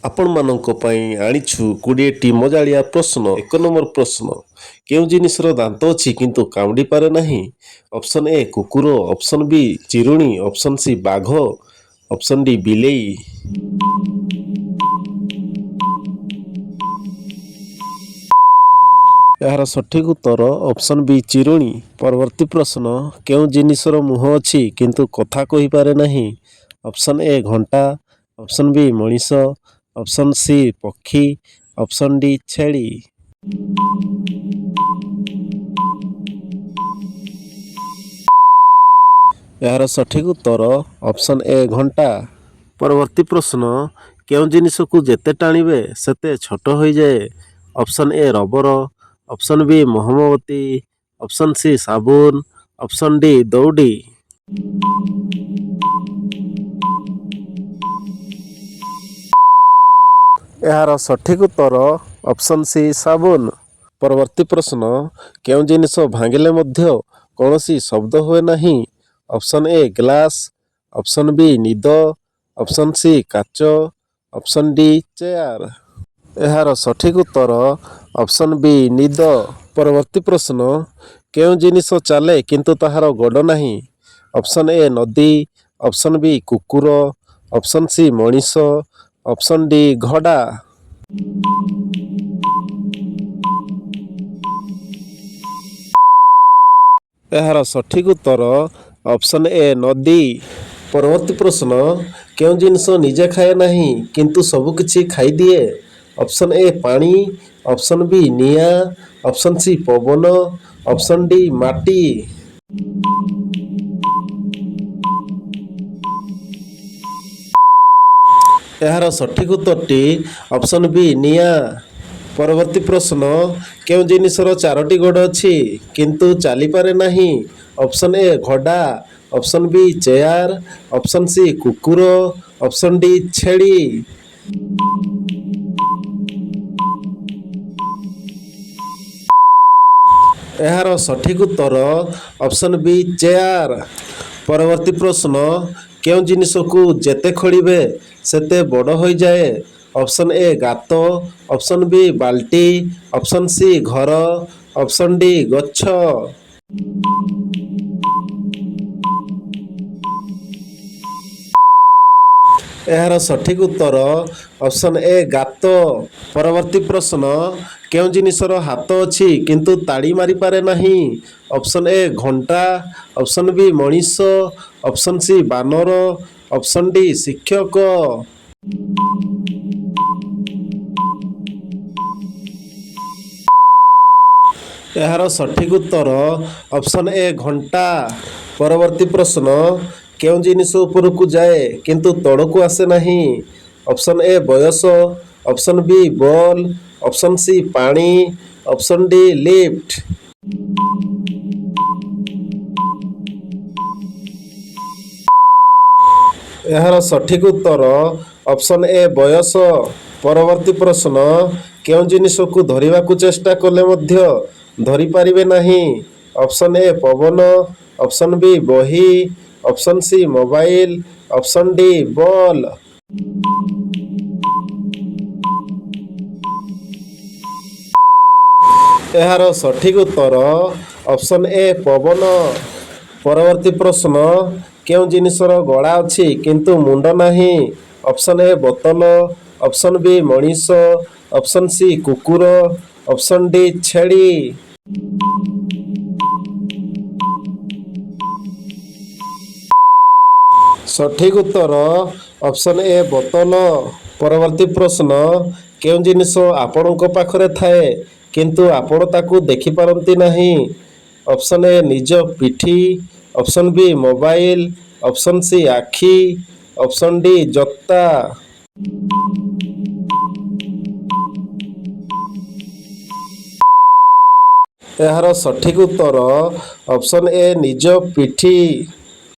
ଆପଣମାନଙ୍କ ପାଇଁ ଆଣିଛୁ 20ଟି ମଜାଳିଆ ପ୍ରଶ୍ନ। ଏକ ନମ୍ବର ପ୍ରଶ୍ନ, କେଉଁ ଜିନିଷର ଦାନ୍ତ ଅଛି କିନ୍ତୁ କାମୁଡ଼ି ପାରେ ନାହିଁ? ଅପସନ୍ ଏ କୁକୁର, ଅପସନ୍ ବି ଚିରୁଣୀ, ଅପସନ୍ ସି ବାଘ, ଅପସନ୍ ଡି ବିଲେଇ। ଏହାର ସଠିକ୍ ଉତ୍ତର ଅପସନ୍ ବି ଚିରୁଣୀ। ପରବର୍ତ୍ତୀ ପ୍ରଶ୍ନ, କେଉଁ ଜିନିଷର ମୁହଁ ଅଛି କିନ୍ତୁ କଥା କହିପାରେ ନାହିଁ? ଅପସନ୍ ଏ ଘଣ୍ଟା, ଅପସନ୍ ବି ମଣିଷ, ଅପସନ୍ ସି ପକ୍ଷୀ, ଅପସନ୍ ଡି ଛେଳି। ଏହାର ସଠିକ୍ ଉତ୍ତର ଅପସନ୍ ଏ ଘଣ୍ଟା। ପରବର୍ତ୍ତୀ ପ୍ରଶ୍ନ, କେଉଁ ଜିନିଷକୁ ଯେତେ ଟାଣିବେ ସେତେ ଛୋଟ ହୋଇଯାଏ? Option A rubber, option B ମହମବତୀ, ଅପସନ୍ ସି ସାବୁନ, ଅପସନ୍ ଡି ଦଉଡ଼ି। ଏହାର ସଠିକ୍ ଉତ୍ତର ଅପସନ୍ ସି ସାବୁନ। ପରବର୍ତ୍ତୀ ପ୍ରଶ୍ନ, କେଉଁ ଜିନିଷ ଭାଙ୍ଗିଲେ ମଧ୍ୟ କୌଣସି ଶବ୍ଦ ହୁଏ ନାହିଁ? Option A glass, option B ନିଦ, ଅପସନ୍ ସି କାଚ, ଅପସନ୍ ଡି ଚେୟାର। ଏହାର ସଠିକ୍ ଉତ୍ତର ଅପସନ୍ ବି ନିଦ। ପରବର୍ତ୍ତୀ ପ୍ରଶ୍ନ, କେଉଁ ଜିନିଷ ଚାଲେ କିନ୍ତୁ ତାହାର ଗୋଡ଼ ନାହିଁ? ଅପସନ୍ ଏ ନଦୀ, ଅପସନ୍ ବି କୁକୁର, ଅପସନ୍ ସି ମଣିଷ, ଅପସନ୍ ଡି ଘୋଡ଼ା। ଏହାର ସଠିକ୍ ଉତ୍ତର ଅପସନ୍ ଏ ନଦୀ। ପରବର୍ତ୍ତୀ ପ୍ରଶ୍ନ, କେଉଁ ଜିନିଷ ନିଜେ ଖାଏ ନାହିଁ କିନ୍ତୁ ସବୁକିଛି ଖାଇଦିଏ? ଅପସନ୍ ଏ ପାଣି, ଅପସନ୍ ବି ନିଆଁ, ଅପସନ୍ ସି ପବନ, ଅପସନ୍ ଡି ମାଟି। ଏହାର ସଠିକ୍ ଉତ୍ତରଟି ଅପସନ୍ ବି ନିଆଁ। ପରବର୍ତ୍ତୀ ପ୍ରଶ୍ନ, କେଉଁ ଜିନିଷର ଚାରୋଟି ଗୋଡ଼ ଅଛି କିନ୍ତୁ ଚାଲିପାରେ ନାହିଁ? ଅପସନ୍ ଏ ଘୋଡ଼ା, option B chair, option C କୁକୁର, ଅପସନ୍ ଡି ଛେଳି। ଏହାର ସଠିକ୍ ଉତ୍ତର ଅପସନ୍ ବି ଚେୟାର। ପରବର୍ତ୍ତୀ ପ୍ରଶ୍ନ, କେଉଁ ଜିନିଷକୁ ଯେତେ ଖୋଳିବେ ସେତେ ବଡ଼ ହୋଇଯାଏ? ଅପସନ୍ ଏ ଗାତ, ଅପସନ୍ ବି ବାଲ୍ଟି, ଅପସନ୍ ସି ଘର, ଅପସନ୍ ଡି ଗଛ। ଏହାର ସଠିକ୍ ଉତ୍ତର ଅପସନ୍ ଏ ଗାତ। ପରବର୍ତ୍ତୀ ପ୍ରଶ୍ନ, କେଉଁ ଜିନିଷର ହାତ ଅଛି କିନ୍ତୁ ତାଳି ମାରିପାରେ ନାହିଁ? ଅପସନ୍ ଏ ଘଣ୍ଟା, ଅପସନ୍ ବି ମଣିଷ, ଅପସନ୍ ସି ବାନର, ଅପସନ୍ ଡି ଶିକ୍ଷକ। ଏହାର ସଠିକ୍ ଉତ୍ତର ଅପସନ୍ ଏ ଘଣ୍ଟା। ପରବର୍ତ୍ତୀ ପ୍ରଶ୍ନ, କେଉଁ ଜିନିଷ ଉପରକୁ ଯାଏ କିନ୍ତୁ ତଳକୁ ଆସେ ନାହିଁ? ଅପସନ୍ ଏ ବୟସ, option B ball, option C ପାଣି, ଅପସନ୍ ଡି ଲିଫ୍ଟ। ଏହାର ସଠିକ୍ ଉତ୍ତର ଅପସନ୍ ଏ ବୟସ। ପରବର୍ତ୍ତୀ ପ୍ରଶ୍ନ, କେଉଁ ଜିନିଷକୁ ଧରିବାକୁ ଚେଷ୍ଟା କଲେ ମଧ୍ୟ ଧରିପାରିବେ ନାହିଁ? Option A Pawan, option B ବହି, option C mobile, option D ball. ଏହାର ସଠିକ୍ ଉତ୍ତର ଅପସନ୍ ଏ ପବନ। ପରବର୍ତ୍ତୀ ପ୍ରଶ୍ନ, କେଉଁ ଜିନିଷର ଗଳା ଅଛି କିନ୍ତୁ ମୁଣ୍ଡ ନାହିଁ? ଅପସନ୍ ଏ ବୋତଲ, ଅପସନ୍ ବି ମଣିଷ, ଅପସନ୍ ସି କୁକୁର, ଅପସନ୍ ଡି ଛେଳି। ସଠିକ୍ ଉତ୍ତର ଅପସନ୍ ଏ ବୋତଲ। ପରବର୍ତ୍ତୀ ପ୍ରଶ୍ନ, କେଉଁ ଜିନିଷ ଆପଣଙ୍କ ପାଖରେ ଥାଏ କିନ୍ତୁ ଆପଣ ତାକୁ ଦେଖିପାରନ୍ତି ନାହିଁ? ଅପସନ୍ ଏ ନିଜ ପିଠି, option B mobile, option C ଆଖି, ଅପସନ୍ ଡି ଜୋତା। ଏହାର ସଠିକ୍ ଉତ୍ତର ଅପସନ୍ ଏ ନିଜ ପିଠି।